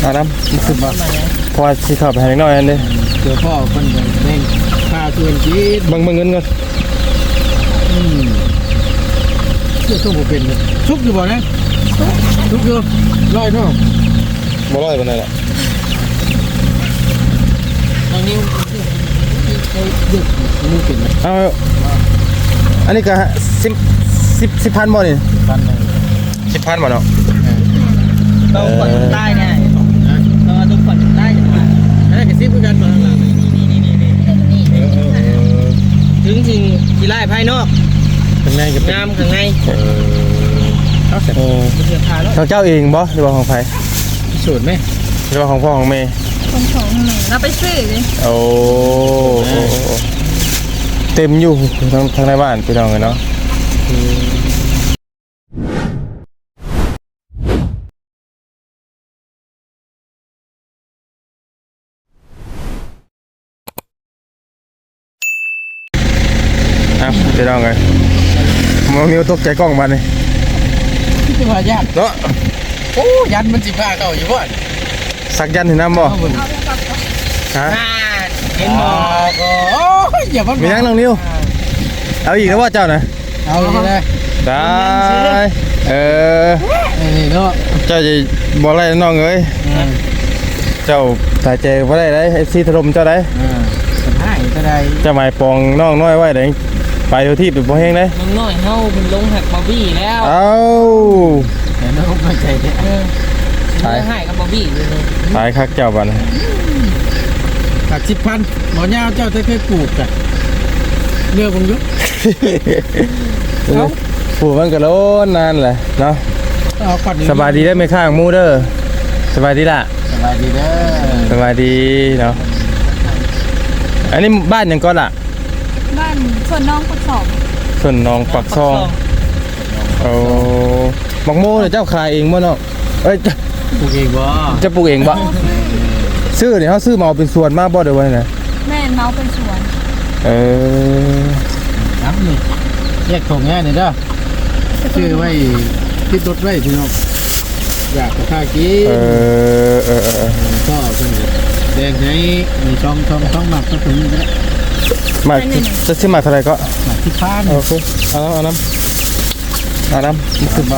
ເອົານຳ ເອົາມາຫຍັງ? ເພາະວ່າຊິເຂົ້າໄປຫາເດັກນ້ອຍຫັ້ນເດ້. ເຈົ້າພໍ່ເພິ່ນກໍແບ່ງຄ່າຊວນກິນ. ເບິ່ງ ເບິ່ງເງິນກ່ອນ. ອືມ ເຈົ້າຄືບໍ່ເປັນເນາະ. ສຸກຢູ່ບໍ່ນະ? ສຸກ ສຸກຢູ່. ຮ້ອຍເນາະ? ບໍ່ຮ້ອຍປານໃດລະ. ນ້ອງນິວ ເອົາ ອັນນີ້ກໍສິບ ສິບ ສິບພັນບໍ່ນີ້? ພັນໜຶ່ງ. ສິບພັນບໍ່ເນາະ? ເອີ ຕ້ອງກວດມັນຕາຍແນ່. ຮະ? ຕ້ອງກວດມັນຕາຍ. ອັນນັ້ນກໍສິບຄືກັນບໍ່? ນີ້ໆໆ ເອີ ເອີ ເອີ ເຖິງຊິຂີ້ລ້າຍພາຍນອກ ຂ້າງໃນກໍເປັນ ງາມຂ້າງໃນ. ເອີ ເອົາ ເອີ ຂອງເຈົ້າເອງບໍ່ ຫຼືວ່າຂອງໃຜ? ພິສູດແມ. ແຕ່ວ່າຂອງພໍ່ຂອງແມ່ ຂອງພໍ່ຂອງແມ່ ລາວໄປຊື້ເດ້. ໂອ້ ເຕັມຢູ່ທາງ ທາງໃນບ້ານພີ່ນ້ອງເອີຍເນາະ. ເອົ້າ ພີ່ນ້ອງເອີຍ ນ້ອງນິວຕົກໃຈກ້ອງບາດນີ້ ຄືວ່າຢ້ານເນາະ. ໂອ້ ຢ້ານມັນຊິພາເຂົ້າຢູ່ບໍ່? ສັກຢັນໃຫ້ນຳບໍ່? ຮະ? ເຫັນບໍ່? ໂອ້ຍ ຢ່າມັນ ມີຫຍັງນ້ອງນິວ? ເອົາອີກແລ້ວບໍ່ເຈົ້ານະ? ເອົາອີກແລ້ວ ໄດ້. ເອີ ນີ້ເນາະ ເຈົ້າຈະບໍ່ໄດ້ນ້ອງເອີຍ. ອືມ ເຈົ້າຕາຍໃຈບໍ່ໄດ້ເດ້ ເອັຟຊີຖະຫຼົ່ມເຈົ້າໄດ້. ເອີ ເພິ່ນຮ້າຍເທົ່າໃດ ເຈົ້າໝາຍປອງນ້ອງນ້ອຍໄວ້ເດ້ ໄປໂດຍທີ່ໄປບໍ່ແຮງເດ້. ນ້ອງນ້ອຍເຮົາເພິ່ນຫຼົງຮັກບາວບີແລ້ວ. ເອົ້າ ແຕ່ນ້ອງນ້ອຍໃຈເດ້. ເອີ ຕາຍ ຮ້າຍກັບບາວບີເລີຍ. ຕາຍຄັກເຈົ້າບັດນີ້. ອືມ ຄັກສິບພັນ ບໍ່ຍາວເຈົ້າແຕ່ເຄີຍປູກກະເລືອກເບິ່ງຢູ່. ເອົ້າ ປູກມັນກະໂດນນານແຫຼະເນາະ. ເອົາ ສະບາຍດີເດີແມ່ຄ້າໝູເດີ. ສະບາຍດີລະ. ສະບາຍດີເດີ. ສະບາຍດີເນາະ. ອັນນີ້ບ້ານຫຍັງເກາະລະ? ບ້ານສວນໜອງປາກຊ່ອງ. ສວນໜອງປາກຊ່ອງ. ປາກຊ່ອງ. ໂອ້ ໝາກໂມນີ້ເຈົ້າຂາຍເອງບໍ່ນ້ອງ? ເອີຍ ປູກເອງບໍ່? ເຈົ້າປູກເອງບໍ່? ເຮົາຊື້ ຊື້ນີ້ເຮົາຊື້ເໝົາເປັນສວນມາບໍ່ ຫຼືວ່າແນວໃດ? ແມ່ນ ເໝົາເປັນສວນ. ເອີ ເອົານີ້ ແຍກຖົງແນ່ນີ້ເດີ. ຊື້ໄວ້ຕິດລົດໄວ້ພີ່ນ້ອງ ຢາກກໍພາກິນ. ເອີ ເອີ ເອີ ເອີ ກໍເພິ່ນກໍແບ່ງໃຫ້ ມີຊ່ອງ ຊ່ອງ ຊ່ອງໝາກ ກໍຕົງນີ້ກໍໄດ້. ໝາກ ແມ່ນໆໆ ຈະຊື້ໝາກເທົ່າໃດເກາະ? ໝາກສິບພັນ. ໂອເຄ ເອົາ ເອົານຳ ເອົານຳ ເອົານຳ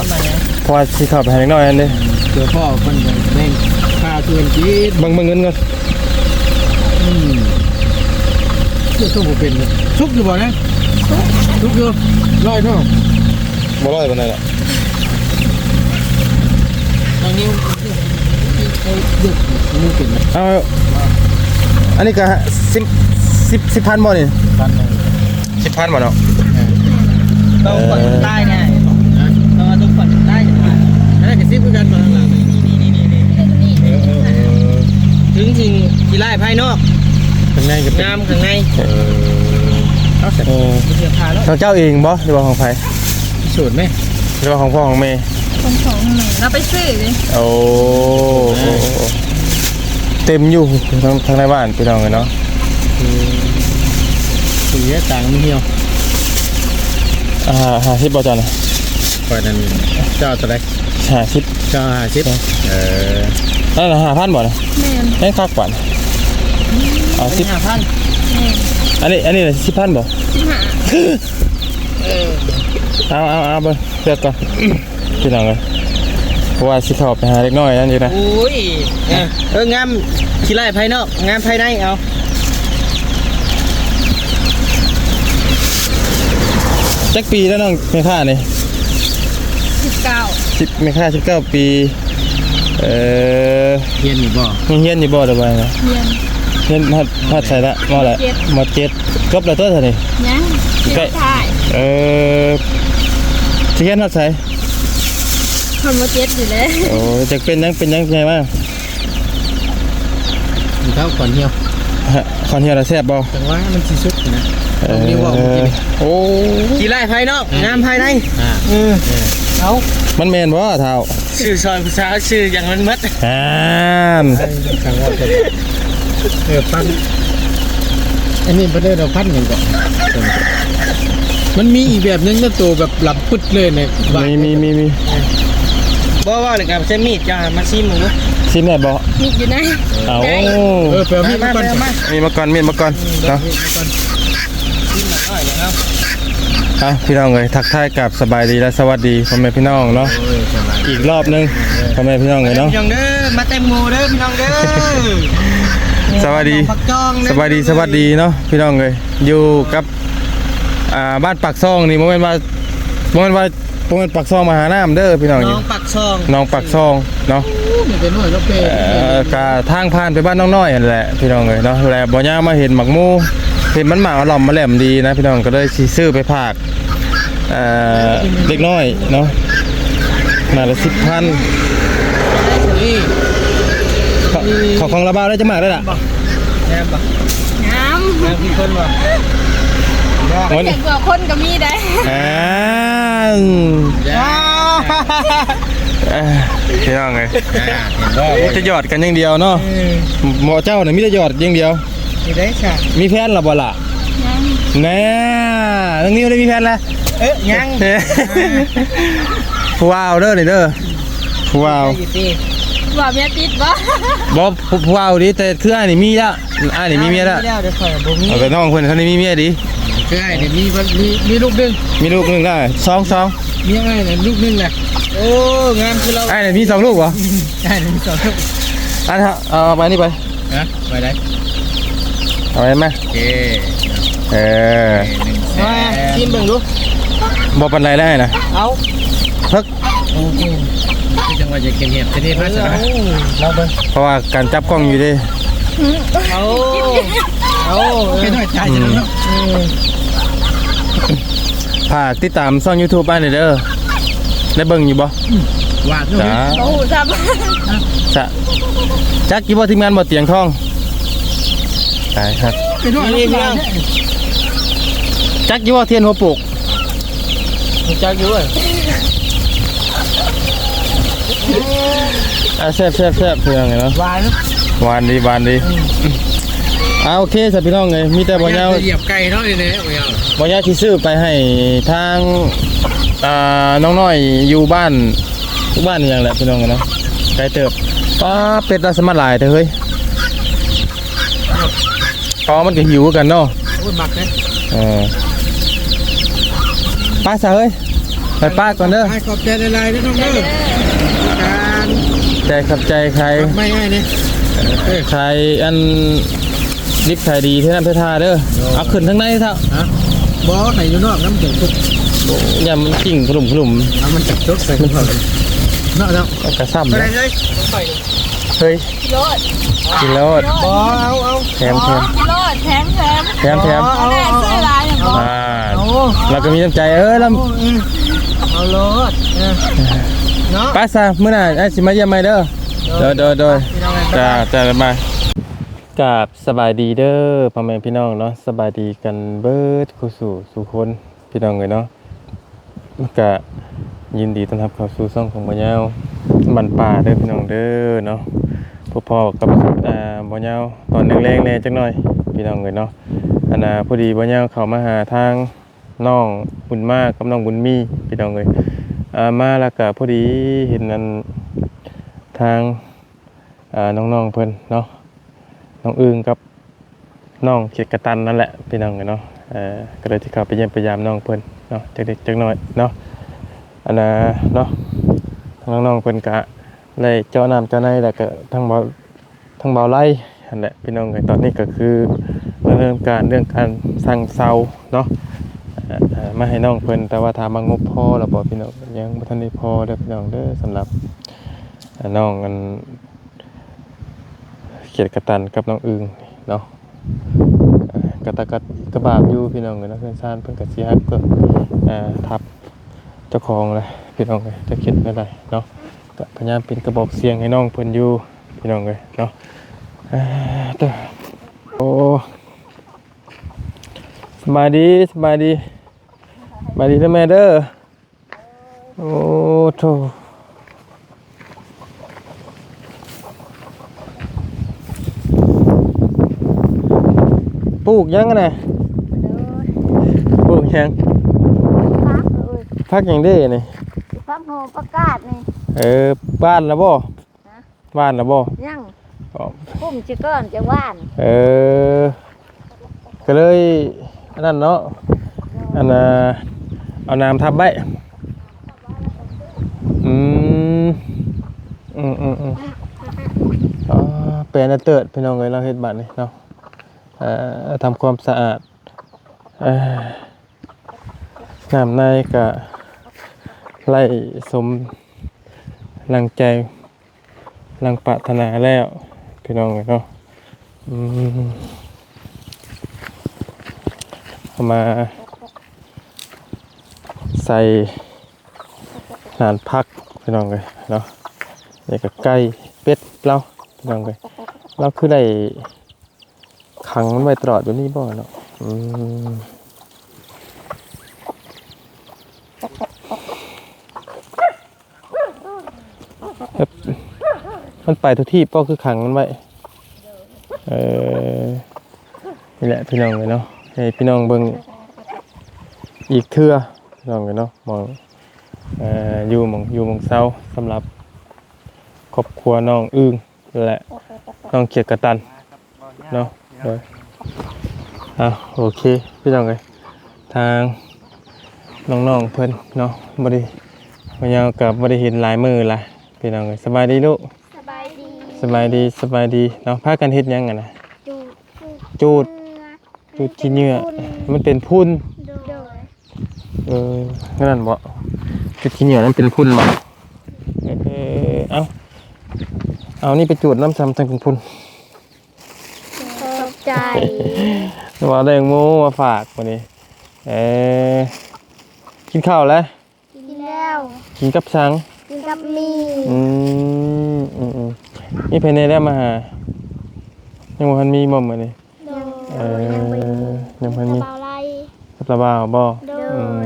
ເພາະວ່າຊິເຂົ້າໄປຫາເດັກນ້ອຍຫັ້ນເດ້. ເຈົ້າພໍ່ເພິ່ນກໍແບ່ງຄ່າຊວນກິນ. ເບິ່ງ ເບິ່ງເງິນກ່ອນ. ອືມ ເຈົ້າຄືບໍ່ເປັນເນາະ. ສຸກຢູ່ບໍ່ນະ? ສຸກ ສຸກຢູ່. ຮ້ອຍເນາະ? ບໍ່ຮ້ອຍປານໃດລະ. ນ້ອງນິວ ເອົາ ອັນນີ້ກໍສິບ ສິບ ສິບພັນບໍ່ນີ້? ພັນໜຶ່ງ. ສິບພັນບໍ່ເນາະ? ເອີ ຕ້ອງກວດມັນຕາຍແນ່. ຮະ? ຕ້ອງກວດມັນຕາຍ. ອັນນັ້ນກໍສິບຄືກັນບໍ່? ນີ້ໆໆ ເອີ ເອີ ເອີ ເຖິງຊິຂີ້ລ້າຍພາຍນອກ ຂ້າງໃນກໍເປັນ ງາມຂ້າງໃນ. ເອີ ເອົາ ເອີ ຂອງເຈົ້າເອງບໍ່ ຫຼືວ່າຂອງໃຜ? ພິສູດແມ. ແຕ່ວ່າຂອງພໍ່ຂອງແມ່ ຂອງພໍ່ຂອງແມ່ ລາວໄປຊື້ເດ້. ໂອ້ ເອີ ເຕັມຢູ່ທາງ ທາງໃນບ້ານພີ່ນ້ອງເອີຍເນາະ. ອືມ ຊື້ແຕ່ຕ່າງມັນຫ່ຽວ. ອ່າ ຫ້າສິບບໍ່ເຈົ້ານະ? ຂ້ອຍນັ້ນ ເຈົ້າເທົ່າໃດ? ຫ້າສິບ. ເຈົ້າຫ້າສິບ. ເອີ ນັ້ນຫ້າພັນບໍ່ນະ? ແມ່ນ. ແມ່ນຄັກປານ ເອົາສິບ ຫ້າພັນ. ແມ່ນ. ອັນນີ້ ອັນນີ້ສິບພັນບໍ່? ສິບຫ້າ. ເອີ ເອົາ ເອົາ ເອົາເບິ່ງ ເລືອກກ່ອນ ພີ່ນ້ອງເອີຍ ເພາະວ່າຊິເຂົ້າໄປຫາເດັກນ້ອຍນັ້ນຢູ່ນະ. ໂອ້ຍ ເອີ ເອີ ງາມຂີ້ລ້າຍພາຍນອກ ງາມພາຍໃນ. ເອົາ ຈັກປີແລ້ວນ້ອງແມ່ຄ້ານີ້? ສິບເກົ້າ. ສິບ ແມ່ຄ້າສິບເກົ້າປີ. ເອີ ຮຽນຢູ່ບໍ່? ຍັງຮຽນຢູ່ບໍ່ ຫຼືວ່າ? ຮຽນ. ຮຽນຮອດ ຮອດໃສລະ? ມໍເຈັດ. ມໍເຈັດ ຈົບແລ້ວຕົວະຊະນີ້? ຍັງ. ໃກ້ ເອີ ຊິຮຽນຮອດໃສ? ຮອດມໍເຈັດນີ້ແຫຼະ. ໂອ້ ຈັກເປັນຫຍັງ ເປັນຫຍັງໃຫຍ່ມາ? ເຂົ້າຂອນຫ່ຽວ. ຮະ? ຂອນຫ່ຽວລະແຊບບໍ່? ຈັງຫວະມັນຊິສຸກນະ. ເອີ ຕ້ອງມີເວົ້າເມື່ອກີ້ນີ້. ໂອ້ ຂີ້ລ້າຍພາຍນອກ ອ່າ ງາມພາຍໃນ. ອ່າ ເອີ ເອີ ເອົາ ມັນແມ່ນບໍ່ທ້າວ? ຊື່ຊອຍຜູ້ສາວ ຊື່ຫຍັງມັນໝົດ. ອ່ານ ເອີ ຟັງ ອັນນີ້ເພິ່ນເອີ້ນວ່າພັນຫຍັງເກາະ? ມັນມີອີກແບບໜຶ່ງນະ ໂຕແບບລຳປຶດເລີຍນະ. ມີ ມີ ມີ ມີ. ບໍ່ ເວົ້າແລ້ວກໍໃຊ້ມີດ ເຈົ້າມາຊີມເບິ່ງດູ. ຊິມໄດ້ບໍ່? ມີດຢູ່ໃນ ເອົາ ເອີ ໄປເອົາມີດມາກ່ອນ ມີດມາກ່ອນ ມີດມາກ່ອນເນາະ. ອ່ະ ພີ່ນ້ອງເອີຍ ທັກທາຍກາບສະບາຍດີ ແລະ ສະຫວັດດີພໍ່ແມ່ພີ່ນ້ອງເນາະ ອີກລອບໜຶ່ງ ພໍ່ແມ່ພີ່ນ້ອງເອີຍເນາະ. ພີ່ນ້ອງເດີ ມາແຕ່ໝູ່ເດີພີ່ນ້ອງເດີ. ສະບາຍດີ ສະບາຍດີ ສະຫວັດດີເນາະ ພີ່ນ້ອງເອີຍ. ຢູ່ກັບ ອ່າ ບ້ານປາກຊ່ອງນີ້ ບໍ່ແມ່ນວ່າ ບໍ່ແມ່ນວ່າ ບໍ່ແມ່ນປາກຊ່ອງມະຫານ້ຳເດີພີ່ນ້ອງ. ໜອງປາກຊ່ອງ ໜອງປາກຊ່ອງເນາະ. ໂອ້ ມີແຕ່ນ້ອຍເນາະ ເອີ ກະທາງຜ່ານໄປບ້ານນ້ອງນ້ອຍຫັ້ນແຫຼະພີ່ນ້ອງເອີຍເນາະ. ແລ້ວບໍ່ຍາວມາເຫັນໝາກໝູ່ ເຫັນມັນໝາກອະຫຼອມມາແຫຼມດີນະພີ່ນ້ອງ ກໍເລີຍຊິຊື້ໄປຝາກ ເອີ ເດັກນ້ອຍເນາະ ໝາກລະສິບພັນ. ເຂົ້າ ເຂົ້າຂອງລາວບ່າວໄດ້ຈັກໝາກແລ້ວລະ? ງາມບໍ່? ງາມ ງາມຄືຄົນບໍ່? ໂອ້ຍ ເຫັນກວ່າຄົນກໍມີໄດ໋. ອ່າ ອ່າ ພີ່ນ້ອງເອີຍ ອ່າ ເຫັນບໍ່? ມີແຕ່ຢອດກັນຢ່າງດຽວເນາະ. ເອີ ໝໍເຈົ້ານະມີແຕ່ຢອດຢ່າງດຽວ. ມີໄດ້ຊະ ມີແຟນແລ້ວບໍ່ລະ? ຍັງ. ແນ່ ນ້ອງນິວໄດ້ມີແຟນແລ້ວ? ເອີ ຍັງ. ຜູ້ບ່າວເດີນີ້ເດີ ຜູ້ບ່າວ. ຜູ້ບ່າວເມຍຕິດບໍ່? ບໍ່ ຜູ້ ຜູ້ບ່າວນີ້ ແຕ່ຄືອ້າຍນີ້ມີແລ້ວ ອ້າຍນີ້ມີເມຍແລ້ວ. ມີແລ້ວ ດຽວຂ້ອຍບໍ່ມີ. ເອົາ ແຕ່ນ້ອງເພິ່ນຄັນໄດ້ມີເມຍດີ. ຄືອ້າຍນີ້ມີ ມີ ມີລູກໜຶ່ງ ມີລູກໜຶ່ງແລ້ວ ສອງ ສອງ ເມຍອ້າຍນີ້ລູກໜຶ່ງແຫຼະ. ໂອ້ ງາມຄືລາວ. ອ້າຍນີ້ມີສອງລູກບໍ່? ອ້າຍນີ້ມີສອງລູກ. ອັນ ເອົາໄປນີ້ໄປ ຮະ ໄປໄດ້ ເອົາໄປມາ. ໂອເຄ ເອີ ໂອເຄ ໜຶ່ງແສນ ມາຊີມເບິ່ງດູ. ບໍ່ປານໃດແລ້ວນະ ເອົາ ເພິກ. ໂອ້ໂຫ ຄືຈັ່ງວ່າຈະເກັບແຫບແຕ່ນີ້ ພາສາ ເອີ ເອົາ ລອງເບິ່ງ ເພາະວ່າການຈັບກ້ອງຢູ່ເດ້. ເອົາ ເອົາ ເອີ ເປັນໜ້ອຍໃຈເນາະ. ເອີ ຝາກຕິດຕາມຊ່ອງ YouTube ອ້າຍແດ່ເດີ ໄດ້ເບິ່ງຢູ່ບໍ່? ອືມ ຫວານເນາະ. ຈ້າ ບໍ່ຮູ້ຊ້ຳ ຈະ ຈັກຢູ່ບໍ່ທີມງານບໍ່ຕຽງທອງ? ຕາຍຄັກ ໄປດ້ວຍ ນີ້ ນີ້ ນີ້ ຈັກຢູ່ບໍ່ທຽນຫົວໂປກ? ຮູ້ຈັກຢູ່ເວີ້ຍ. ອ່າ ແຊບໆໆ ພີ່ນ້ອງເອີຍເນາະ ຫວານ ຫວານດີ ຫວານດີ. ອືມ ອ່າ ໂອເຄຊະພີ່ນ້ອງເອີຍ ມີແຕ່ບໍ່ຍາວ ຢຽບໄກ່ເນາະ ນີ້ແຫຼະ ບໍ່ຍາວ ບໍ່ຍາວຊິຊື້ໄປໃຫ້ທາງ ອ່າ ນ້ອງນ້ອຍຢູ່ບ້ານ ບ້ານອີ່ຫຍັງແຫຼະພີ່ນ້ອງເອີຍເນາະ ໄກເຕີບ. ປ້າ ເປັດລາວສະມາດຫຼາຍແທ້ເຮີ້ຍ. ອໍ ມັນກໍຫິວຄືກັນເນາະ. ໂອ້ຍ ມັກເດ້. ເອີ ໄປຊະເຮີ້ຍ ໄປປະກ່ອນເດີ. ຂອບໃຈຫຼາຍໆເດີນ້ອງເດີ. ຂອບໃຈ ຂອບໃຈ ຂາຍ ຂາຍອັນດິບຂາຍດີເທື່ອນັ້ນເທື່ອທ່າເດີ. ໂດຍ ເອົາຂຶ້ນທາງໃນຊະ. ຮະ ບໍ່ ໃຫ້ຢູ່ນອກນຳ ມັນຈັ່ງສຸກ. ໂອ້ ຢ້ານມັນກິ້ງຂະຫຼຸມຂະຫຼຸມ ເອົາ ມັນຈັກຈົກໃສ່ເນາະ ເນາະ. ເອົາກະຊ້ຳ ໄປເລີຍ ເຮີ້ຍ ກິນໂລດ ກິນໂລດ. ບໍ່ ເອົາ ເອົາ ແຖມ ແຖມ ກິນໂລດ ແຖມ ແຖມ ແຖມ ແຖມ. ບໍ່ ເອົາ ເອົາ ຊື້ຫຼາຍແມ່ນບໍ່? ອ່າ ເອົາ ລາວກໍມີນ້ຳໃຈ ເອີ ລາວ ເອົາ ເອີ ເອົາໂລດ ເອີ ເນາະ. ໄປຊະ ມື້ໜ້າອ້າຍຊິມາຢ້ຽມໃໝ່ເດີ. ໂດຍ ໂດຍ ໂດຍ ພີ່ນ້ອງເອີຍ ຈ້າ ຈ້າ ບາຍບາຍ. ກາບສະບາຍດີເດີພໍ່ແມ່ພີ່ນ້ອງເນາະ ສະບາຍດີກັນເບິດຄູ່ສູ່ສູ່ຄົນ ພີ່ນ້ອງເອີຍເນາະ. ກະຍິນດີຕ້ອນຮັບເຂົ້າສູ່ຊ່ອງຂອງບ່າວຍາວບ້ານປ່າເດີພີ່ນ້ອງເດີເນາະ. ພົບພໍ້ກັບ ອ່າ ບ່າວຍາວຕອນແລງໆແດ່ຈັກໜ້ອຍພີ່ນ້ອງເອີຍເນາະ. ອັນນ່າ ພໍດີບ່າວຍາວເຂົ້າມາຫາທາງນ້ອງບຸນມາກັບນ້ອງບຸນມີພີ່ນ້ອງເອີຍ. ອ່າ ມາແລ້ວກະພໍດີເຫັນອັນ ທາງ ອ່າ ນ້ອງໆເພິ່ນເນາະ ນ້ອງອຶ່ງກັບ ນ້ອງເຂດກະຕັນນັ້ນແຫຼະພີ່ນ້ອງເອີຍເນາະ. ເອີ ກໍເລີຍຊິເຂົ້າໄປຢ້ຽມໄປຢາມນ້ອງເພິ່ນເນາະ ຈັກເລັກຈັກນ້ອຍເນາະ. ອັນນ່າເນາະ ທາງນ້ອງໆເພິ່ນກະໄດ້ເຈາະນ້ຳເຈາະໃນ ແລ້ວກໍທາງເບົາ ທາງເບົາໄລຫັ້ນແຫຼະພີ່ນ້ອງເອີຍ. ຕອນນີ້ກໍຄືດຳເນີນການເລື່ອງການສັ່ງເຊົາເນາະ ເອີ ມາໃຫ້ນ້ອງເພິ່ນ ແຕ່ວ່າຖາມວ່າງົບພໍແລ້ວບໍ່ພີ່ນ້ອງ ຍັງບໍ່ທັນໄດ້ພໍເດີພີ່ນ້ອງເດີ. ສຳລັບ ອ່າ ນ້ອງອັນ ເຂດກະຕັນກັບນ້ອງອຶ່ງເນາະ ເອີ ກະຕະກະ ກະບາບຢູ່ພີ່ນ້ອງເອີຍເນາະ. ເຮືອນຊານເພິ່ນກະຊິຮັກ ເອີ ທັບເຈົ້າຂອງແຫຼະພີ່ນ້ອງເອີຍ ຈັກເຮັດແນວໃດເນາະ. ກະພະຍາຍາມເປັນກະບອກສຽງໃຫ້ນ້ອງເພິ່ນຢູ່ພີ່ນ້ອງເອີຍເນາະ. ເອີ ໂອ້ ສະບາຍດີ ສະບາຍດີ ສະບາຍດີເດີແມ່ເດີ. ໂອ້ໂທ້ ປູກຫຍັງຫັ້ນນະ? ໂດຍ ປູກຫຍັງ? ຜັກເອີຍ. ຜັກຫຍັງເດນີ້? ຜັກຫອມ ຜັກກາດນີ້. ເອີ ບານແລ້ວບໍ່? ຮະ? ຫວ່ານແລ້ວບໍ່? ຍັງ ອໍ ຄຸມຊິກ່ອນຈະຫວ່ານ. ເອີ ກໍເລີຍອັນນັ້ນເນາະ ອັນນ່າ ເອົາໜາມທັບໄວ້. ອືມ ອືມໆໆ ອໍ ແປນເຕີດ ພີ່ນ້ອງເອີຍ ລາວເຮັດບາດນີ້ເນາະ ເອີ ທຳຄວາມສະອາດ ເອີ ນ້ຳໃນກະໄຫຼສົມດັ່ງໃຈ ດັ່ງປາດຖະໜາແລ້ວ ພີ່ນ້ອງເອີຍເນາະ. ອືມ ເອົາມາໃສ່ຮ້ານຜັກ ພີ່ນ້ອງເອີຍເນາະ. ນີ້ກະໄກ່ເປັດລາວ ພີ່ນ້ອງເອີຍ ລາວຄືໄດ້ ຂັງມັນໄວ້ຕະຫຼອດຢູ່ນີ້ບໍ່ເນາະ? ອືມ ເອີບ ມັນໄປທຸກທີ່ບໍ່ ຄືຂັງມັນໄວ້? ເອີ ນີ້ແຫຼະ ພີ່ນ້ອງເອີຍເນາະ ໃຫ້ພີ່ນ້ອງເບິ່ງອີກເທື່ອ ພີ່ນ້ອງເອີຍເນາະ ໝ່ອງ ເອີ ຢູ່ ໝ່ອງຢູ່ໝ່ອງເຊົາ ສຳລັບຄອບຄົວນ້ອງອຶ່ງ ແລະ ນ້ອງຂຽດກະຕັນເນາະ. ໂດຍ ເອົາ ໂອເຄ ພີ່ນ້ອງເອີຍ ທາງນ້ອງໆເພິ່ນເນາະ ບໍ່ໄດ້ ບໍ່ຍາວກໍບໍ່ໄດ້ເຫັນຫຼາຍມື້ລະ ພີ່ນ້ອງເອີຍ. ສະບາຍດີລູກ. ສະບາຍດີ ສະບາຍດີ ສະບາຍດີເນາະ. ພາກັນເຮັດຫຍັງຫັ້ນນະ? ຈູດ ຈູດ ຈູດຂີ້ເຫຍື້ອ ມັນເປັນຝຸ່ນ. ໂດຍ ເອີ ນັ້ນບໍ່? ຈູດຂີ້ເຫຍື້ອນັ້ນເປັນຝຸ່ນບໍ່? ເອີ ເອົາ ເອົານີ້ໄປຈູດນຳຊ້ຳ ຈັ່ງເປັນຝຸ່ນ. ຂອບໃຈ ວ່າໄດ້ແຕງໂມມາຝາກມື້ນີ້. ເອີ ກິນເຂົ້າແລ້ວ? ກິນແລ້ວ. ກິນກັບສັງ? ກິນກັບໝີ່. ອືມ ອືມໆ ມີໃຜແດ່ມາຫາ? ຍັງບໍ່ທັນມີບໍ່ມື້ນີ້? ໂດຍ ເອີ ຍັງບໍ່ມີ ຍັງບໍ່ມີ ກັບລາວໄລ ກັບລາວບ່າວບໍ່? ໂດຍ ອືມ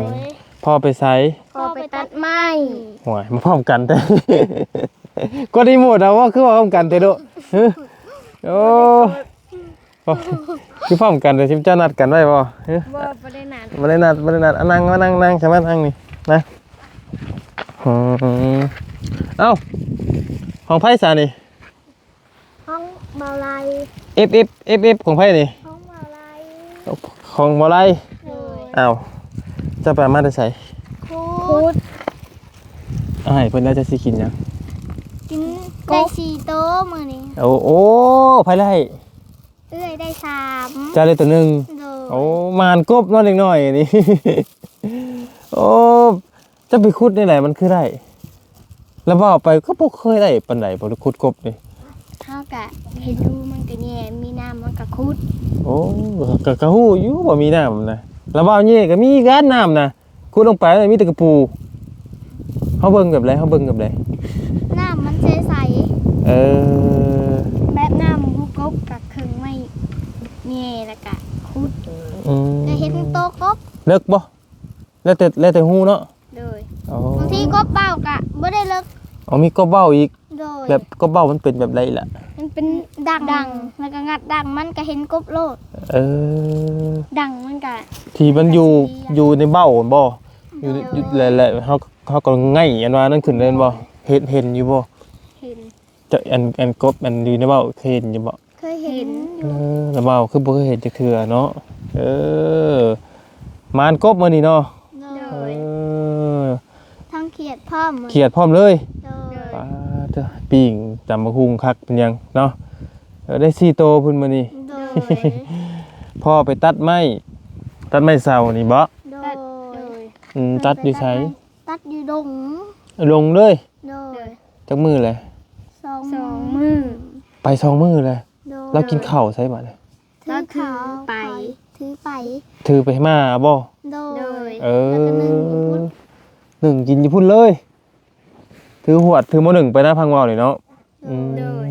ພໍ່ໄປໃສ? ພໍ່ໄປຕັດໄມ້. ໂອ້ຍ ມາພ້ອມກັນແທ້ ກົດຣີໂມດເອົາບໍ່? ຄືວ່າພ້ອມກັນແທ້ໂດະ ຮະ? ໂອ້ ໂອ້ ຄືພ້ອມກັນແທ້ ຊຸມເຈົ້ານັດກັນໄວ້ບໍ່? ຮະ? ບໍ່ ບໍ່ໄດ້ນັດ ບໍ່ໄດ້ນັດ ບໍ່ໄດ້ນັດ. ອ່ະ ນັ່ງ ມານັ່ງ ນັ່ງ ສະມານັ່ງນີ້ນະ. ອືມ ເອົ້າ ຂອງໃຜຊະນີ້? ຂອງບ່າວໄລ. ເອັຟເອັຟ ເອັຟເອັຟ ຂອງໃຜນີ້? ຂອງບ່າວໄລ. ຂອງບ່າວໄລ. ໂດຍ ອ້າວ ເຈົ້າໄປເອົາມາແຕ່ໃສ? ຂຸດ ເອົາໃຫ້ເພິ່ນແລ້ວ ເຈົ້າຊິກິນຫຍັງ? ກິນໄດ້ສີ່ໂຕມື້ນີ້. ໂອ້ ໂອ້ ໃຜໄດ້? ເອື້ອຍໄດ້ສາມ. ເຈົ້າໄດ້ໂຕໜຶ່ງ. ໂດຍ ໂອ້ ໝານກົບເນາະ ເດັກນ້ອຍນີ້. ໂອ້ ເຈົ້າໄປຂຸດແນວໃດມັນຄືໄດ້? ລະເວົ້າໄປກໍບໍ່ເຄີຍໄດ້ປານໃດ ບໍ່ໄດ້ຂຸດກົບນີ້. ເຮົາກະເຫັນຢູ່ມັນກະແຍ່ ມີນ້ຳມັນກະຂຸດ. ໂອ້ ກະ ກະຮູ້ຢູ່ວ່າມີນ້ຳນະ. ລະເວົ້າແຍ່ກະມີຄືກັນນ້ຳນະ. ຂຸດລົງໄປມີແຕ່ກະປູ. ເຮົາເບິ່ງແບບໃດ? ເຮົາເບິ່ງແບບໃດ? ນ້ຳມັນໃສໆ. ເອີ ແບບນ້ຳຮູກົບກະເຄິ່ງໄມ້ແຍ່ລະກະຂຸດ. ອືມ ກະເຫັນໂຕກົບ. ເລິກບໍ່? ແລ້ວແຕ່ ແລ້ວແຕ່ຮູເນາະ. ໂດຍ ອໍ ບາງທີກົບເບົາກະບໍ່ໄດ້ເລິກ. ອໍ ມີກົບເບົາອີກ. ໂດຍ ແບບກົບເບົາມັນເປັນແບບໃດລະ? ມັນເປັນດັງ ດັງ ແລ້ວກະງັດດັງມັນກະເຫັນກົບໂລດ. ເອີ ດັງມັນກະ ທີ່ມັນຢູ່ ມັນກະສີ່ຫຼ່ຽມ ຢູ່ໃນເບົາຫັ້ນບໍ່? ຢູ່ ໂດຍ ຢູ່ ແລ້ວ ແລ້ວເຮົາ ເຮົາກະໄງອັນວ່ານັ້ນຂຶ້ນເລີຍແມ່ນບໍ່? ເຫັນ ເຫັນຢູ່ບໍ່? ເຫັນ. ເຈົ້າ ອັນ ອັນກົບ ອັນຢູ່ໃນເບົາເຄີຍເຫັນຢູ່ບໍ່? ເຄີຍເຫັນຢູ່. ເອີ ລະເວົ້າຄືບໍ່ເຄີຍເຫັນຈັກເທື່ອເນາະ. ເອີ ໝານກົບມື້ນີ້ເນາະ. ໂດຍ ເອີ ທັງຂຽດພ້ອມ ຂຽດພ້ອມເລີຍ. ໂດຍ ປາດເທີ ປີ້ງຕຳບັກຫຸ່ງຄັກເປັນຫຍັງເນາະ. ເອີ ໄດ້ສີ່ໂຕພຸ້ນມື້ນີ້. ໂດຍ ພໍ່ໄປຕັດໄມ້ ຕັດໄມ້ເສົານີ້ບໍ່? ໂດຍ ອືມ ຕັດຢູ່ໃສ? ຕັດຢູ່ດົງ. ດົງເລີຍ? ໂດຍ ຈັກມື້ແຫຼະ? ສອງ ສອງມື້ ໄປສອງມື້ແຫຼະ. ໂດຍ ລາວກິນເຂົ້າໃສບາດນີ້? ລາວຖືໄປ ຖືໄປ ຖືໄປມາບໍ່? ໂດຍ ໂດຍ ເອີ ແລ້ວກະໜຶ້ງຢູ່ພຸ້ນ ໜຶ້ງກິນຢູ່ພຸ້ນເລີຍ. ຖືຫວດ ຖືໝໍ້ໜຶ້ງໄປນະ ຟັງເວົ້ານີ້ເນາະ. ໂດຍ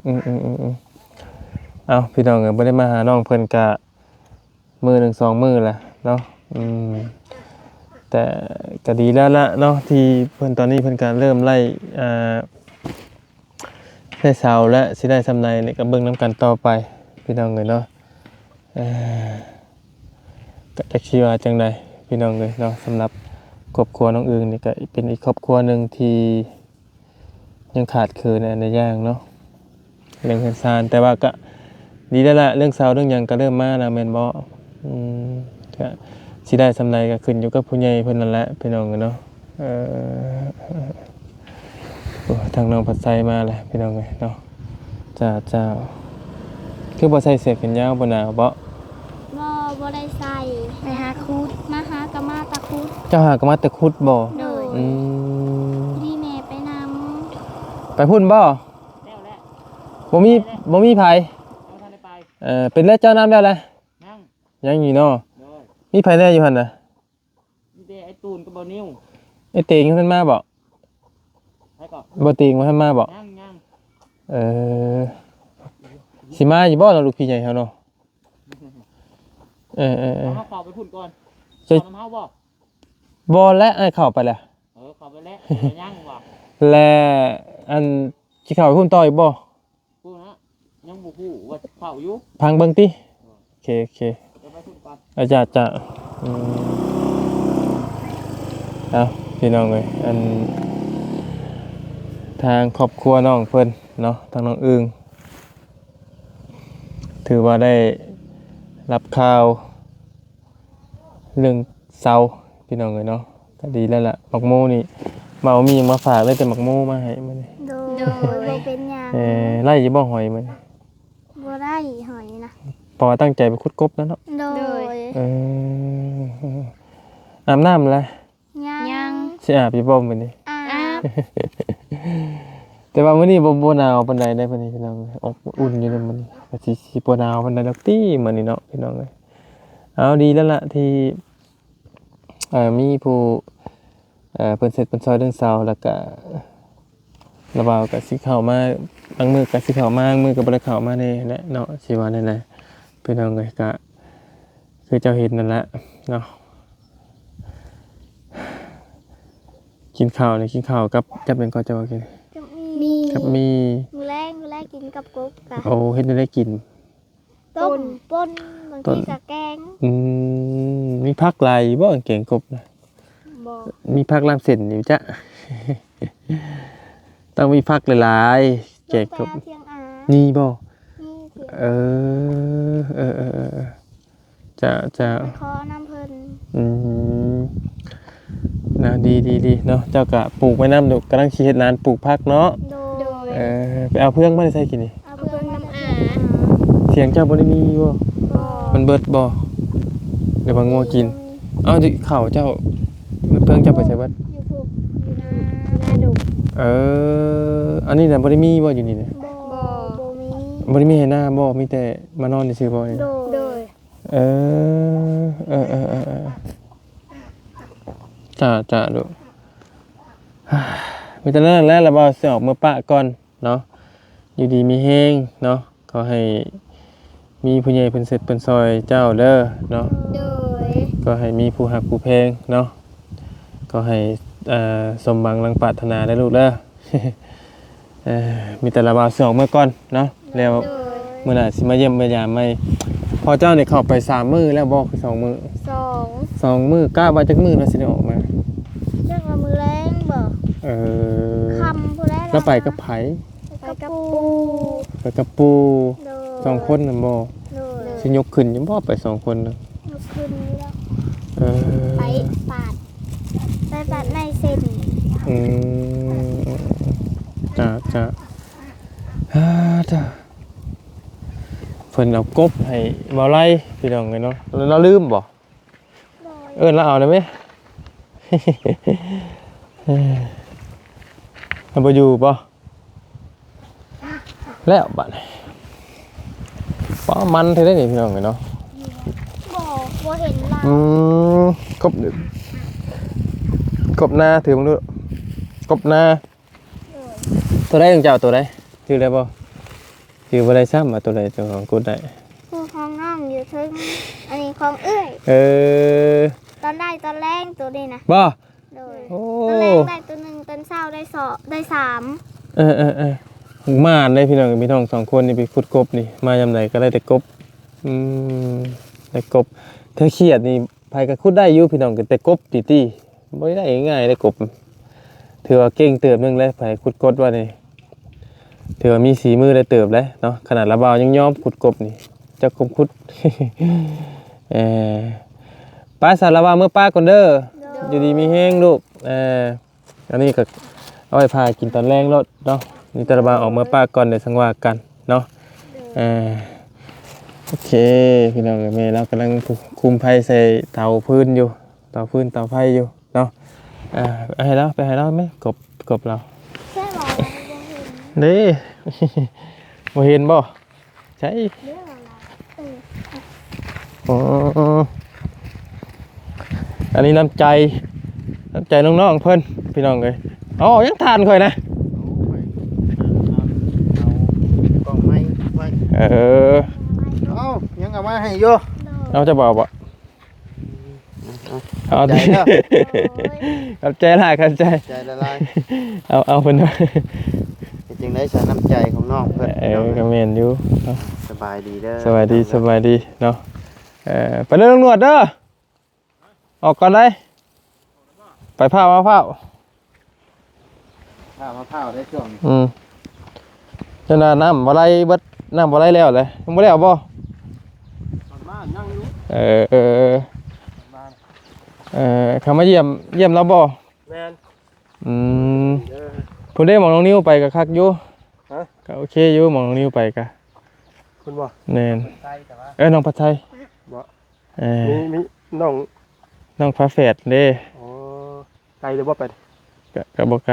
ອືມ ອືມໆໆໆ ເອົ້າ ພີ່ນ້ອງເອີຍ ບໍ່ໄດ້ມາຫານ້ອງເພິ່ນກະ ມື້ໜຶ່ງສອງມື້ແຫຼະເນາະ. ອືມ ແຕ່ກະດີແລ້ວລະເນາະ ທີ່ເພິ່ນ ຕອນນີ້ເພິ່ນກະເລີ່ມໄລ່ ອ່າ ໄດ້ເຊົາແລ້ວ ຊິໄດ້ສ່ຳໃດນີ້ກະເບິ່ງນຳກັນຕໍ່ໄປ ພີ່ນ້ອງເອີຍເນາະ. ເອີ ກະຈັກຊິວ່າຈັ່ງໃດ ພີ່ນ້ອງເອີຍເນາະ. ສຳລັບຄອບຄົວນ້ອງອຶ່ງນີ້ກະເປັນອີກຄອບຄົວໜຶ່ງທີ່ ຍັງຂາດເຂີນຫຼາຍຢ່າງເນາະ ເລື່ອງເຮືອນຊານ ແຕ່ວ່າກະດີແລ້ວລະ ເລື່ອງເສົາເລື່ອງຫຍັງກະເລີ່ມມາແລ້ວແມ່ນບໍ່? ອືມ ກະຊິໄດ້ສ່ຳໃດກະຂຶ້ນຢູ່ກັບຜູ້ໃຫຍ່ເພິ່ນນັ້ນແຫຼະ ພີ່ນ້ອງເອີຍເນາະ. ເອີ ໂອ້ ທາງນ້ອງພັດໄຊມາແລ້ວ ພີ່ນ້ອງເອີຍເນາະ. ເຈົ້າ ເຈົ້າ ຄືບໍ່ໃສ່ເສື້ອແຂນຍາວ ບໍ່ໜາວບໍ? ບໍ່ ບໍ່ໄດ້ໃສ່ ໄປຫາຂຸດ ມາຫາກະມາແຕ່ຂຸດ. ເຈົ້າຫາກະມາແຕ່ຂຸດບໍ? ໂດຍ ອືມ ພໍດີແມ່ໄປນຳ. ໄປພຸ້ນບໍ? ແລ້ວແຫຼະ ບໍ່ມີ ບໍ່ມີໃຜ ຍັງບໍ່ທັນໄດ້ໄປ. ເອີ ເປັນແລ້ວເຈົ້ານຳແລ້ວແຫຼະ? ຍັງ ຍັງຢູ່ເນາະ. ໂດຍ ມີໃຜແດ່ຢູ່ຫັ້ນນະ? ມີແຕ່ໄອ້ຕູນກັບບ່າວນິວ. ໄອ້ເຕງຍັງບໍ່ທັນມາບໍ? ໃຜກໍ? ບ່າວເຕງບໍ່ທັນມາບໍ? ຍັງ ຍັງ. ເອີ ຊິມາຢູ່ບໍເນາະ ລູກພີ່ໃຫຍ່ເຮົາເນາະ? ເອີ ເອີ ເອີ ເອົາ ເຮົາເຂົ້າໄປພຸ້ນກ່ອນ. ຈະ ເຂົ້ານຳເຮົາບໍ? ບໍ່ແຫຼະ ອ້າຍເຂົ້າໄປແລ້ວ. ເອີ ເຂົ້າໄປແລ້ວ ຍັງວ່າ ແລະ ອັນ ຊິເຂົ້າໄປພຸ້ນຕໍ່ອີກບໍ? ພຸ້ນນະ ຍັງບໍ່ຮູ້ວ່າເຂົ້າຢູ່ ຟັງເບິ່ງຕິ. ໂອເຄ ໂອເຄ ເດີນໄປພຸ້ນກ່ອນ. ອາ ຈ້າ ຈ້າ ອືມ ເອົາ ພີ່ນ້ອງເອີຍ ອັນ ທາງຄອບຄົວນ້ອງເພິ່ນເນາະ ທາງນ້ອງອຶ່ງ ຖືວ່າໄດ້ຮັບຂ່າວ ເລື່ອງເສົາ ພີ່ນ້ອງເອີຍເນາະ ກະດີແລ້ວລະ. ໝາກໂມນີ້ ບ່າວມີຫຍັງມາຝາກ ໄດ້ແຕ່ໝາກໂມມາໃຫ້ມື້ນີ້. ໂດຍ ໂດຍ ບໍ່ເປັນຫຍັງ. ເອີ ໄດ້ຢູ່ບໍ່ຫອຍມື້ນີ້? ບໍ່ໄດ້ຫອຍນະ ເພາະວ່າຕັ້ງໃຈໄປຂຸດກົບແລ້ວເນາະ. ໂດຍ ເອີ ອາບນ້ຳແລ້ວ? ຍັງ ຍັງ. ຊິອາບຢູ່ບໍ່ມື້ນີ້? ອາບ ແຕ່ວ່າມື້ນີ້ບໍ່ ບໍ່ໜາວປານໃດເດ້ ມື້ນີ້ພີ່ນ້ອງ ອົບອຸ່ນຢູ່ເດ້ມື້ນີ້ ກະຊິ ຊິບໍ່ໜາວປານໃດດອກຕິມື້ນີ້ເນາະ ພີ່ນ້ອງເອີຍ. ເອົາ ດີແລ້ວລະທີ່ ເອີ ມີຜູ້ ເອີ ເພິ່ນເຊັດເພິ່ນຊອຍເລື່ອງເສົາ ແລ້ວກະລະບ່າວກະຊິເຂົ້າມາ ບາງມື້ກະຊິເຂົ້າມາ ບາງມື້ກະບໍ່ໄດ້ເຂົ້າມາແດ່ແຫຼະເນາະ ຊິວ່າແນວໃດ ພີ່ນ້ອງເອີຍ. ກະຄືເຈົ້າເຫັນນັ້ນແຫຼະເນາະ. ກິນເຂົ້ານີ້ ກິນເຂົ້າກັບ ກັບຫຍັງກໍເຈົ້າວ່າກິນ? ກັບໝີ່ ກັບໝີ່. ມື້ແລງ ມື້ແລງກິນກັບກົບກະ. ໂອ້ ເຮັດແນວໃດກິນ? ຕົ້ມ ປົ່ນ ປົ່ນ ບາງທີກະແກງ. ອືມ ມີຜັກຫຼາຍຢູ່ບໍ່ແກງກົບນະ? ບໍ່ ມີຜັກລາມເສັ້ນຢູ່ຈະ ຕ້ອງມີຜັກຫຼາຍໆ ແກງກົບ. ມີບໍ່? ມີ ເອີ ເອີ ເອີ ເອີ ເອີ ເຈົ້າ ເຈົ້າ ໄປຂໍນຳເພິ່ນ. ອືມ ນະ ດີ ດີ ດີເນາະ ເຈົ້າກະປູກໄວ້ນຳ. ກຳລັງຊິເຮັດລານປູກຜັກເນາະ. ໂດຍ ເອີ ໄປເອົາເຟືອງມາແຕ່ໃສກີ້ນີ້? ເອົາເຟືອງນຳອາ. ສຽງເຈົ້າບໍ່ໄດ້ມີຢູ່ບໍ່? ບໍ່ ມັນເບິດບໍ່ ຫຼືວ່າງົວກິນ? ເອົາ ເຂົ້າເຈົ້າ ເຟືອງເຈົ້າໄປໃສເບິດ? ຢູ່ພຸ້ນ ຢູ່ນາ ນາດົງ. ເອີ ອັນນີ້ນະ ບໍ່ໄດ້ມີບໍ່ຢູ່ນີ້ນະ? ບໍ່ ບໍ່ມີ ບໍ່ໄດ້ມີໄຮ່ນາບໍ່? ມີແຕ່ມານອນຊື່ໆບໍ່? ໂດຍ ໂດຍ. ເອີ ເອີ ເອີ ເອີ ເອີ ຈ້າ ຈ້າ ລູກ. ມີແຕ່ນັ້ນແຫຼະ ລະບ່າວຊິອອກເມືອປະກ່ອນເນາະ. ຢູ່ດີມີແຮງເນາະ ຂໍໃຫ້ມີຜູ້ໃຫຍ່ເພິ່ນເຊັດເພິ່ນຊອຍເຈົ້າເດີເນາະ. ໂດຍ ຂໍໃຫ້ມີຜູ້ຮັກຜູ້ແພງເນາະ. ຂໍໃຫ້ ເອີ ສົມຫວັງດັ່ງປາດຖະໜາເດີລູກເດີ. ເອີ ມີແຕ່ລະບ່າວຊິອອກເມືອກ່ອນເນາະ ແລ້ວ ໂດຍ ມື້ໜ້າຊິມາຢ້ຽມມາຢາມໃໝ່. ພໍ່ເຈົ້ານີ້ເຂົ້າໄປສາມມື້ແລ້ວບໍ່ ຄືສອງມື້? ສອງ ສອງມື້. ກະວ່າຈັກມື້ລາວຊິໄດ້ອອກມາ? ຈັກວ່າມື້ແລງບໍ? ເອີ ຄ່ຳພຸ້ນແຫຼະ. ລາວໄປກັບໃຜ? ໄປກັບປູ່ ໄປກັບປູ່. ໂດຍ ສອງຄົນນັ້ນບໍ? ໂດຍ ຊິຍົກຂຶ້ນຢູ່ບໍ່ ໄປສອງຄົນນະ? ຍົກຂຶ້ນຢູ່ແລ້ວ. ເອີ ໄປປາດ ໄປປາດໃນເສັ້ນ. ອືມ ຈ້າ ຈ້າ. ອາ ເພິ່ນເອົາກົບໃຫ້ບ່າວໄລ ພີ່ນ້ອງເອີຍເນາະ. ລາວລືມບໍ? ໂດຍ ເອີ້ນລາວເອົາໄດ້ໄໝ? ລາວບໍ່ຢູ່ບໍ? ແລ້ວບາດນີ້ ປ້າ ມັນແທ້ເດ້ນີ້ ພີ່ນ້ອງເອີຍເນາະ. ບໍ່ ບໍ່ເຫັນລາວ. ອືມ ກົບ ກົບນາ ຖືເບິ່ງດູ ກົບນາ. ໂດຍ ໂຕໃດຂອງເຈົ້າ ໂຕໃດ? ຈື່ໄດ້ບໍ່? ຈື່ບໍ່ໄດ້ຊ້ຳວ່າໂຕໃດເຈົ້າຂອງກົບໄດ້. ຜູ້ຂອງນ້ອງຢູ່ເທິງ ອັນນີ້ຂອງເອື້ອຍ. ເອີ ຕອນໄດ້ຕອນແລງໂຕນີ້ນະ. ບໍ່? ໂດຍ ໂອ້ ຕອນແລງໄດ້ໂຕໜຶ່ງ ຕອນເຊົ້າໄດ້ສອງ ໄດ້ສາມ. ເອີໆໆ ໝານເດ້ພີ່ນ້ອງ ພີ່ນ້ອງສອງຄົນນີ້ໄປຂຸດກົບນີ້ ມາຍາມໃດກໍໄດ້ແຕ່ກົບ. ອືມ ໄດ້ກົບ ແຖວຂຽດນີ້ ໃຜກໍຂຸດໄດ້ຢູ່ພີ່ນ້ອງ ກໍແຕ່ກົບຕິໆ ບໍ່ໄດ້ໄດ້ງ່າຍໆເດ້ກົບ. ຖືວ່າເກັ່ງເຕີບໜຶ່ງແລ້ວ ໃຜຂຸດກົບວ່ານີ້ ຖືວ່າມີສີມືໄດ້ເຕີບເດ້ເນາະ ຂະໜາດລາວບ່າວຍັງຍອມຂຸດກົບນີ້ ຈັກຄົມຂຸດ. ເອີ ໄປຊະ ລາວບ່າວ ເມືອປ້າກ່ອນເດີ. ໂດຍ ຢູ່ດີມີແຮງລູກ. ເອີ ອັນນີ້ກໍເອົາໄວ້ຖ້າກິນຕອນແລງໂລດເນາະ. ນີ້ແຕ່ລະບ່າວອອກເມືອປ້າກ່ອນ ເດີ ຈັ່ງວ່າກັນເນາະ. ເອີ ໂອເຄ ພີ່ນ້ອງເອີຍ ແມ່ລາວກຳລັງຄຸມໄຟໃສ່ເຕົາຟືນຢູ່ ເຕົາຟືນເຕົາໄຟຢູ່ເນາະ. ເອີ ເອົາໃຫ້ລາວ ໄປໃຫ້ລາວແມ່ ກົບ ກົບລາວ. ໃຊ່ບໍ່? ບໍ່ເຫັນເດ້ ບໍ່ເຫັນບໍ່? ໃຊ່ ເດ້ ເອີ ອໍ ອັນນີ້ນ້ຳໃຈ ນ້ຳໃຈນ້ອງໆເພິ່ນ ພີ່ນ້ອງເອີຍ. ເອົາ ຍັງທານຂ້ອຍນະ ເອົາ ເອົາ ເອົາກ້ອງໄມ້ໄວ້ ເອີ ເອົາ ຍັງເອົາມາໃຫ້ຢູ່ ເອົາ ຈະບໍ່ເອົາບໍ່? ເອົາ ຂອບໃຈເດີ ຂອບໃຈຫຼາຍ ຂອບໃຈ ຂອບໃຈຫຼາຍໆ. ເອົາ ເອົາເພິ່ນ ເປັນຈັ່ງໃດຊະ ນ້ຳໃຈຂອງນ້ອງເພິ່ນ? ເອີ ພີ່ນ້ອງ ກໍແມ່ນຢູ່ເນາະ. ສະບາຍດີເດີ ສະບາຍດີ ພີ່ນ້ອງເດີ ສະບາຍດີເນາະ. ເອີ ໄປເດີ ລຸງໜວດເດີ ອອກກ່ອນໄດ໋ ໄປພ້າວມາພ້າວ. ຖ້າມາພ້າວໄດ້ຊ່ວງນີ້ ອືມ ຈະນາ ນ້ຳບໍ່ໄຫຼເບິດ ນ້ຳບໍ່ໄຫຼແລ້ວເລີຍ ຍັງບໍ່ແລ້ວບໍ່? ປະມານຍັງຢູ່ ເອີ ເອີ ປະມານ ເອີ ເຂົາມາຢ້ຽມ ຢ້ຽມລາວບໍ່? ແມ່ນ ອືມ ເດີ ພຸ້ນເດ້ ໝ່ອງນ້ອງນິວໄປກໍຄັກຢູ່ ຮະ ກໍໂອເຄຢູ່ ໝ່ອງນ້ອງນິວໄປກໍ ພຸ້ນບໍ່? ແມ່ນ ໄປແຕ່ວ່າ ເອີ ນ້ອງພັດໄທ ບໍ່? ເອີ ມີ ມີນ້ອງ ນ້ອງຝາແຝດເດ້. ອໍ ໄກຫຼືບໍ່ໄປ? ກະ ກະບໍ່ໄກ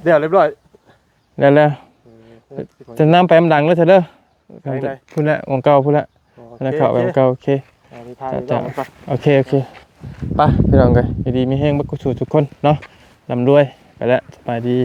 ແລ້ວຮຽບຮ້ອຍ ແລ້ວ ແລ້ວ ເອີ ຈະນຳໄປນຳຫຼັງເລີຍເດີ ໄປທາງໃດ? ພຸ້ນແຫຼະ ໝ່ອງເກົ່າພຸ້ນແຫຼະ ອໍ ໂອເຄ ເຂົ້າໄປ ໂອເຄ ໝ່ອງເກົ່າ ໂອເຄ ເຈົ້າ ເຈົ້າ ເຈົ້າ ໄປ ໂອເຄ ໂອເຄ ໄປ ພີ່ນ້ອງເອີຍ ຢູ່ດີມີແຮງເບິດຄູ່ສູ່ທຸກຄົນເນາະ ລ່ຳລວຍ ໄປແລ້ວ ສະບາຍດີ.